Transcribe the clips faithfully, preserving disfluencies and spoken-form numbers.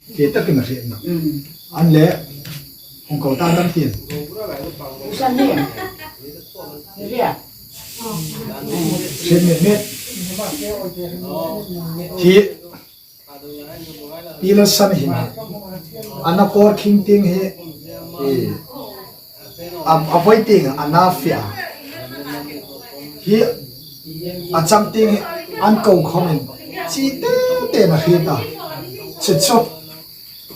Ke takin a hriet na. An le, hung ko ta dam tiin. Usan ni. Ni ria. Hriet met met. Hi, Pi Lalsan hin. Ana kawr khing tieng hi. Eh, a, a voi tieng a na fia. Hi, a chang tieng hi an ko khomin. Chi te te na hriet a. Chu chu.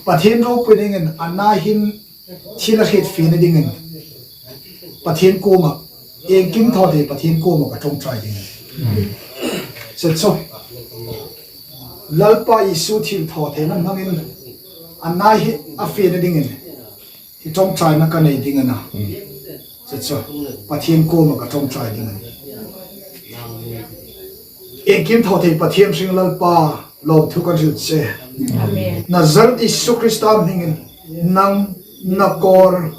Pathien ropui dingin a na hin thil a hriet fiena dingin. Pathien kuoma. Iengkim thaw thei Pathien kuoma ka ṭawngṭai dingin. Chu chu. Lalpa Isu thil thaw theina hmangin a na hi a fiena dingin. Hi ṭawngṭaina ka nei ding a na. Chu chu. Pathien kuoma ka ṭawngṭai ding a na. Iengkim thaw thei Pathien hring Lalpa lawmthu kan hril che. Amen. Nazaret Isu Krista hmingin nang na kawr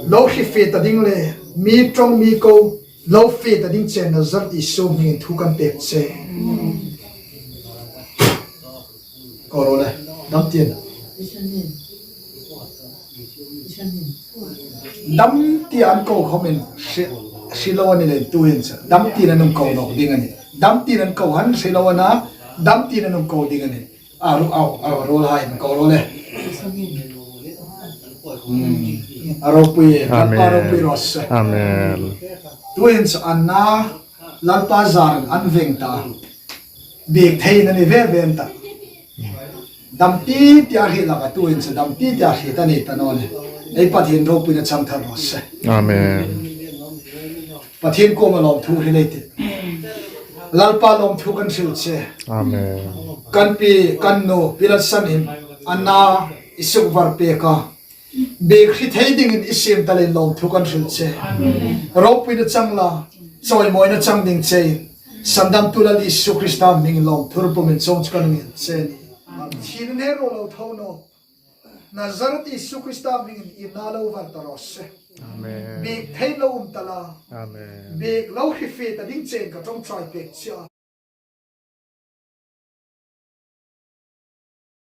lo hri fe ta ding le mi ṭawng mi ko lo fe ta ding chen Nazaret Isu hmingin thu kan pek che. Ko ro le, dam tiin. Dam tiin an ko khomin hre, hre lo a ni le tuhin chu. Dam tiin an hung ko nawk ding a nih. Dam tiin an ko han hre lo a na, dam tiin an hung ko ding a nih. A ro, a, a ro hai an ko ro le. Hmm. A ropui, Lalpa ropui ro se. Amen. Tuhin chu an na, Lalpa zarin an veng ta. Biek thei a ni ve ve an ta. Dam ti ti a hriet laka tuhin chu dam ti ti a hriet a ni ta naw le. Ei Pathien ropuina chang thar raw se. Amen. Pathien kuoma lawmthu hril ei tih. Lalpa lawmthu kan hril che. Amen. Kan pi, kan nu, Pi Lalsan hin, an na i suk var pek a. Biek hre thei dingin i siem ta leiin lawmthu kan hril che. Ropuina chang la, chawimawina chang ding che. Sandamtu Lal Isu Krista hmingin lawmthu pumin chuong chu kan ngên che. Thina hne ro lo tho naw. Nazaret Isu Krista hmingin i na lo var ta raw se. Amen. Biek thei lo um ta la. Amen. Biek lo hre fe ta ding chen ka ṭawngṭai pek che a.